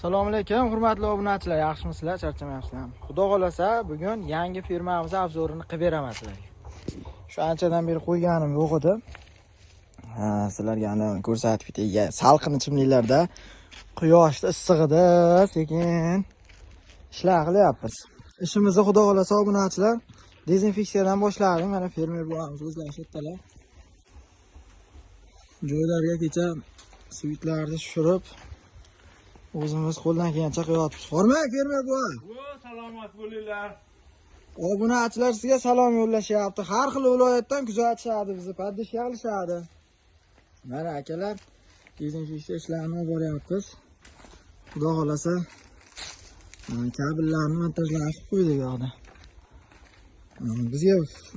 Assalomu alaykum, hurmatli obunachilar, yaxshimisizlar, charchamayapsizlarmi? Xudo xolasa, bugun yangi firmamiz obzorini qilib beraman sizlarga. Shu anchadan beri qo'yganim yo'q edi. Ha, sizlarga ana ko'rsatib ketay. Salqin ichimliklarda, quyoshda issig'ida sekin ishlar qilyapmiz. Ishimizni Xudo xolasa obunachilar dezinfeksiyadan boshladik. Mana fermer bo'lamiz, o'zlari shu yerdalar. Joylarga kecha svitlarni tushirib o'zimiz qo'ldan kelgancha qilyapmiz. Hormang fermer buva. Salomat bo'linglar. Obunachilar sizga salom yo'llashyapti. Har xil viloyatdan kuzatishadi bizni, поддержка qilishadi. Mana akalar, dezinfeksiya ishlarini olib boryapmiz. Xudo xolasa, kabellarni montajlab qo'ydik yoqda. Bizga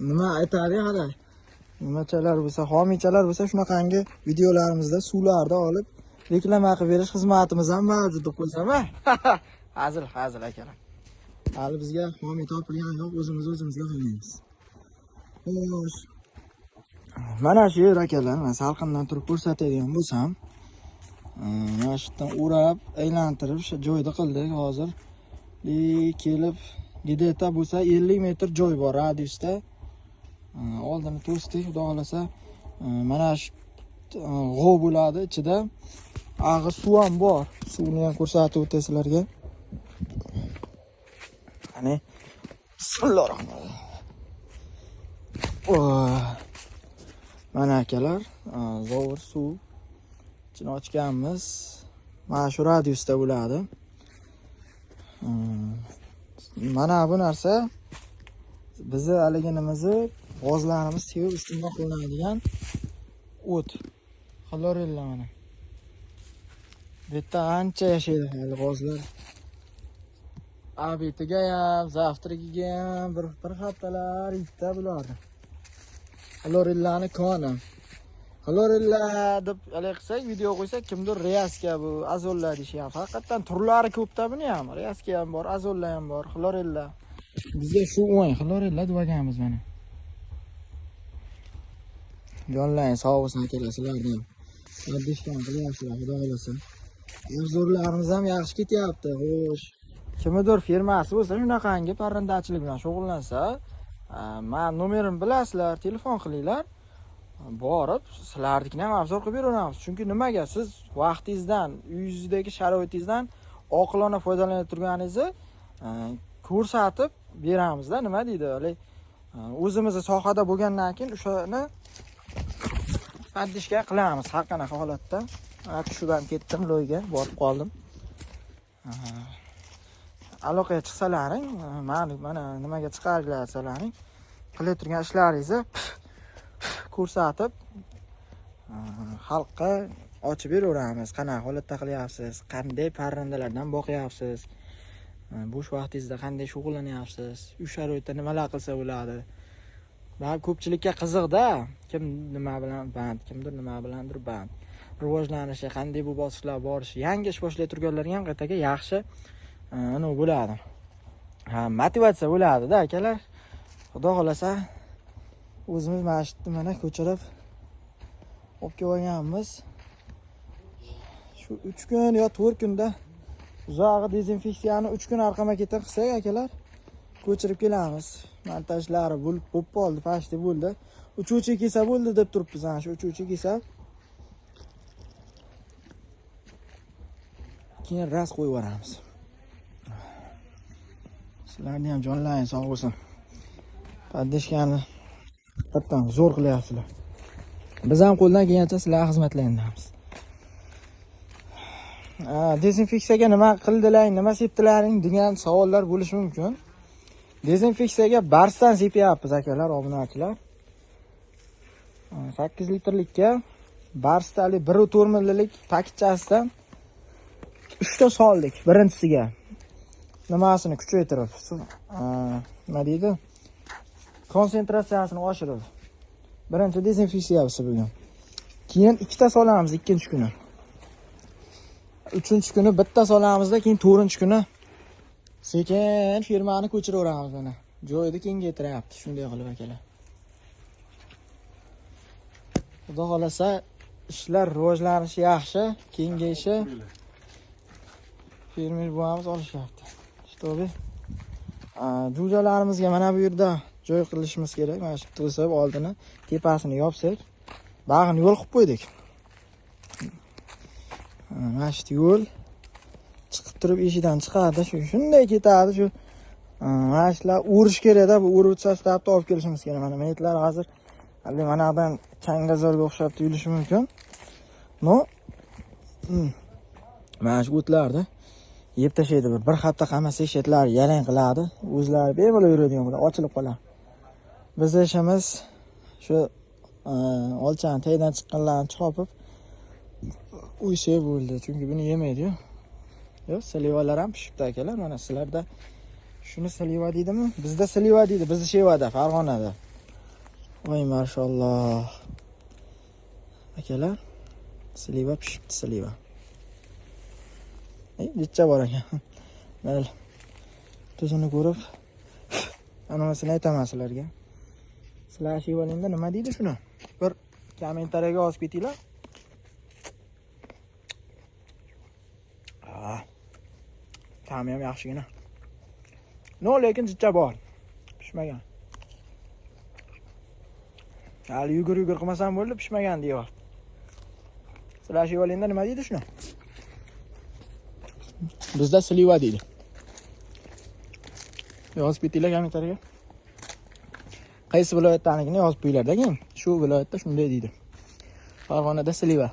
nima aytadi hali? Nimachalar bo'lsa, homiychalar bo'lsa, shunaqangi videolarimizda suvlarni olib reklama qilib berish xizmatimiz ham mavjud deb qo'ysam, hazil, hazil akalar. Hali bizga homiy topilgani yo'q, o'zimiz o'zimizga qilmaymiz. Xo'sh. Mana shu yer akalar, men salqindan turib ko'rsatadigan bo'lsam, mana shu yerdan o'rab, aylantirib shu joyda qildik hozir. Kelib gideta bo'lsa 50 metr joy bor radiusda. Oldini to'sdik, Xudo xolasa, mana shu g'ov bo'ladi ichida. Ag'i suv ham bor. Suvni ham ko'rsatib o'tay sizlarga. Qani. Bismillahirrohmanirrohim. Mana akalar, zovur suv ichini ochganmiz. Mana shu radiusda bo'ladi. Mana bu narsa bizni haliginimizni g'ozlarimiz sevib iste'mol qilinadigan o't. Xlorella mana. Bu yerda ancha yashaydi hali g'ozlar. Abetiga ham, zavtragiga ham bir haftalar yetti bularni. Xlorellani koni. Xlorella deb haligi qilsak, video qo'ysak, kimdir riyaska bu azolla deyishyapti. Haqiqatan turlari ko'pda buni ham. Riyaska ham bor, azolla ham bor, xlorella. Bizga shu o'ng xlorella deb olganmiz mana. Jonlaring sog' bo'lsin akalar, sizlarni ham. Поддержка qilyapsizlar, Xudo xolasa. Obzorlarimiz ham yaxshi ketyapti. Xo'sh. Kimnidir firmasi bo'lsa, shunaqangi parrandachilik bilan shug'ullansa, men nomerimni bilasizlar, telefon qilinglar. Borib, sizlarnikini ham obzor qilib beraveramiz. Chunki nimaga siz vaqtingizdan, uyingizdagi sharoitingizdan oqilona foydalanib turganingizni ko'rsatib beramizda, nima deydi, hali o'zimizni sohada bo'lgandan keyin o'shani поддержка qilamiz har qanaqa holatda. Tushib ham ketdim, loyga borib qoldim. Aloqaga chiqsalaring, mana nimaga chiqaringlar desalaring, qilib turgan ishlaringizni ko'rsatib xalqqa ochib beraveramiz. Qanaqa holatda qilyapsiz, qanday parrandalardan boqyapsiz, bo'sh vaqtingizda qanday shug'ullanyapsiz, uy sharoitida nimalar qilsa bo'ladi. Va ko'pchilikka qiziqda, kim nima bilan band, kimdir nima bilandir band. Rivojlanishi, qanday bu bosqichlar borishi, yangi ish boshlay turganlarga ham qaytaga yaxshi nima bo'ladi. Ha, motivatsiya bo'ladi-da akalar. Xudo xolasa o'zimiz mana shu yerda mana ko'chirib olib kelib olganmiz. Shu 3 kun yo 4 kunda uzog'i dezinfeksiyani 3 kun orqama ketin qilsak akalar, ko'chirib kelamiz. Montajlari bo'lib qoldi, pashti bo'ldi. Uchuvchi kelsa bo'ldi deb turibmiz, ana shu uchuvchi kelsa keyin ras qo'yib yuboramiz. Sizlarni ham jonlaring sog' bo'lsin. Поддержкani haqiqatan zo'r qilyapsizlar. Biz ham qo'ldan kelgancha sizlarga xizmatlaymiz. Dezinfeksiyaga nima qildilaring, nima sepdilaring degan savollar bo'lishi mumkin. Dezinfeksiyaga barsdan sepyapmiz akalar, obunachilar. 8 litrlikka barsdali 1.4 millilitlik paketchasidan 3 ta soldik birinchisiga. Nimasini kuchaytirib, nima deydi? Konsentratsiyasini oshirib. Birinchi dezinfeksiyasi bugun. Keyin 2 ta solamiz ikkinchi kuni. Uchinchi kuni 1 ta solamizda, keyin 4-kuni sekin firmani ko'chiraveramiz mana. Joyini kengaytiryapti shunday qilib akalar. Xudo xolasa ishlar rivojlanishi yaxshi, kengayishi. Fermer buvamiz olishyapti. Shtobi jo'jalarimizga mana bu yerda joy qilishimiz kerak. Mana shu to'sib oldini tepasini yopsak, bag'ini yo'l qilib qo'ydik. Mana shu yo'l chiqib turib eshidan chiqadi, shu shunday ketadi shu. Mana shular o'rish kerakda, bu o'rib sostavni olib kelishimiz kerak. Mana metlar hozir hali manadan changazorga o'xshab tuyulishi mumkin. No. Mana shu o'tlarni yeb tashlaydi. Bir hafta qamasa shetlar yalang qiladi. O'zlari bemalol yuradigan bo'ladi, ochilib qoladi. Biz ishimiz shu olchani tagidan chiqqanlarni chopib uysa bo'ldi. Chunki buni yemaydi-yu. Yo'q, slivalar ham pishibdi akalar. Mana sizlarda shuni sliva deydimi? Bizda sliva deydi, bizni Shevada, Farg'onada. Voy mashalloh. Akalar, sliva pishibdi, sliva. Necha bor ekan. Mayli. Tuzini ko'rib anavisini aytaman sizlarga. Sizlar Shevalinda nima deydi shuni? Bir kommentariyaga yozib ketinglar. Ta'mi ham yaxshigina. No, lekin jicha bor. Pishmagan. Hali yugur-yugur qilmasam bo'ldi, pishmagan deyapti. Sizlar Shevalinda nima deydi shuni? Bizda sliva deydi. Yozib ketinglar kommentariyaga. Qaysi viloyatdaligini yozib qo'yinglar-da keyin. Shu viloyatda shunday deydi. Farg'onada sliva.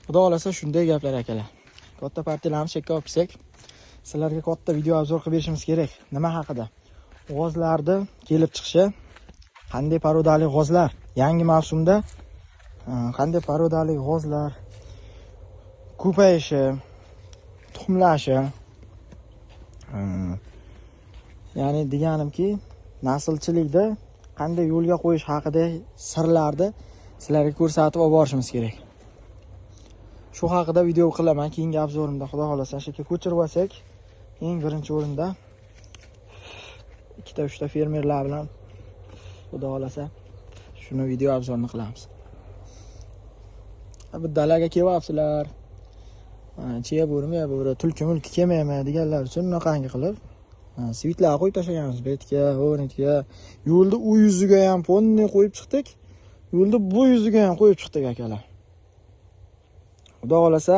Xudo xolasa shunday gaplar akalar. Katta partiyalarni chekka olib kelsak, sizlarga katta video obzor qilib berishimiz kerak. Nima haqida? G'ozlarni kelib chiqishi, qanday parodali g'ozlar, yangi mavsumda qanday parodali g'ozlar ko'payishi, tuxumlashi, ya'ni deganimki, naslchilikda qanday yo'lga qo'yish haqida sirlarni sizlarga ko'rsatib olib borishimiz kerak. Shu haqida video qilaman keyingi obzorimda, xudo xolasa. Shu ko'chirib olsak, eng birinchi o'rinda ikkita uchta fermerlar bilan xudo xolasa shuni video obzorini qilamiz. Bu dalaga kelyapsizlar. Chiya bo'rimi, bo'ri, tulki mulki kelmaymi deganlar uchun bunaqangi qilib svitlar qo'yib tashlaganmiz. Bu yerga, u yerga, yo'lni u yuziga ham ponni qo'yib chiqdik. Yo'lni bu yuziga ham qo'yib chiqdik akalar. Xudo xolasa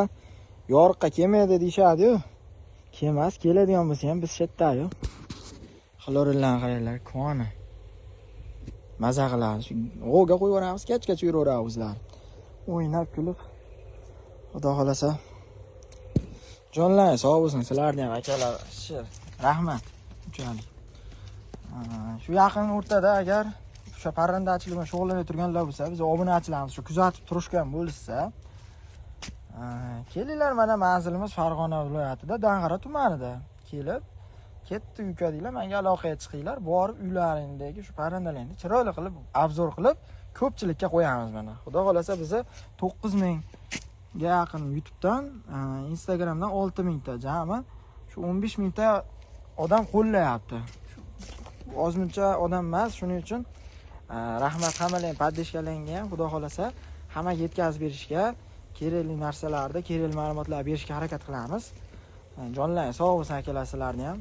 yoriqqa kelmaydi deyishadi-yu. Kelmas, keladigan bo'lsa ham biz shetda-yu. Xlorinlarni qaranglar, koni. Maza qiladi. G'ovga qo'yib yuboramiz, kechgacha yuraveradi o'zlari. O'ynab kulib. Xudo xolasa jonlar sog' bo'lsin sizlarni ham akalar. Rahmat. Unchalik. Shu yaqin o'rtada agar o'sha parrandachilik bilan shug'ullanib turganlar bo'lsa, biz obunachilarimiz shu kuzatib turishgan bo'lsa, kelinglar, mana manzilimiz Farg'ona viloyatida, Dang'ara tumanida. Kelib, ketdi uka deylar, menga aloqaga chiqinglar, borib uylaringdagi shu parrandalarni chiroyli qilib, obzor qilib ko'pchilikka qo'yamiz mana. Xudo xolasa biza 9000 ga yaqin YouTube'dan, Instagramdan 6000 ta jami shu 15000 ta odam qo'llayapti. Ozmuncha odam emas, shuning uchun rahmat hammalarga, podpishkalarga ham xudo xolasa hammaga yetkazib berishga, kerakli narsalarni, kerakli ma'lumotlarni berishga harakat qilamiz. Jonlar sog' bo'lsin akalar, sizlarni ham.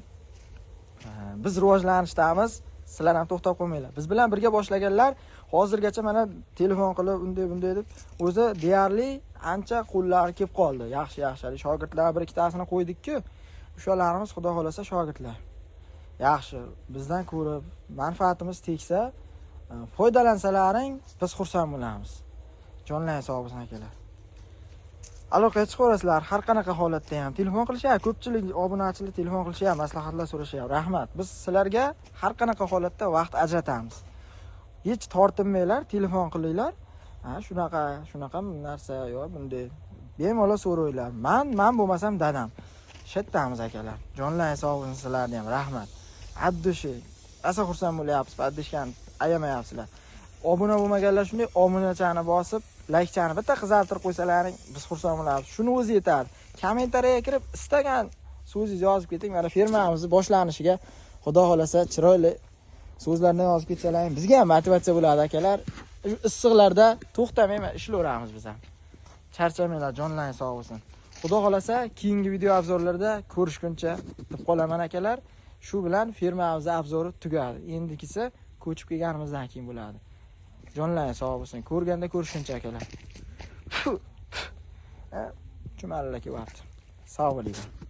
Biz rivojlanishdamiz, sizlar ham to'xtab qolmanglar. Biz bilan birga boshlaganlar hozirgacha mana telefon qilib unday bunday deb o'zi deyarli ancha qo'llari kelib qoldi. Yaxshi-yaxshi shogirdlar bir ikkitasini qo'ydik-ku. O'shalarimiz xudo xolasa shogirdlar. Yaxshi, bizdan ko'rib manfaatimiz tegsa, foydalansalaring biz xursand bo'lamiz. Jonlar sog' bo'lsin akalar. Aloqaga chiqaverasizlar har qanaqa holatda ham. Telefon qilishyapti, ko'pchilik obunachilar telefon qilishyapti, maslahatlar so'rashyapti. Rahmat. Biz sizlarga har qanaqa holatda vaqt ajratamiz. Hech tortinmanglar, telefon qilinglar. Ha, shunaqa, shunaqa narsa yo'q, bunday. Bemalol so'ranglar. Men bo'lmasam dadam. Shettamiz akalar. Jonlar sog' bo'lsin sizlarni ham. Rahmat. Addushi. Asa xursand bo'lyapsiz, paddishkan ayamayapsizlar. Obuna bo'lmaganlar shunday obunachani bosib, laykchani bitta qizartirib qo'ysalaring, biz xursand bo'lamiz. Shuni o'zi yetadi. Kommentariyaga kirib, istagan so'zingizni yozib keting. Mana fermamizni boshlanishiga xudo xolasa chiroyli so'zlarni yozib ketsalaring, bizga ham motivatsiya bo'ladi akalar. Shu issiqlarda to'xtamay ishlayveramiz biz ham. Charchamanglar, jonlaring sog' bo'lsin. Xudo xolasa keyingi video obzorlarda ko'rishguncha deb qolaman akalar. Shu bilan fermamiz obzori tugadi. Endikisi ko'chib kelganimizdan keyin bo'ladi. Jonlaring sog' bo'lsin. Ko'rganda ko'rishguncha akalar. Chumalilar kelyapti. Sog' bo'linglar.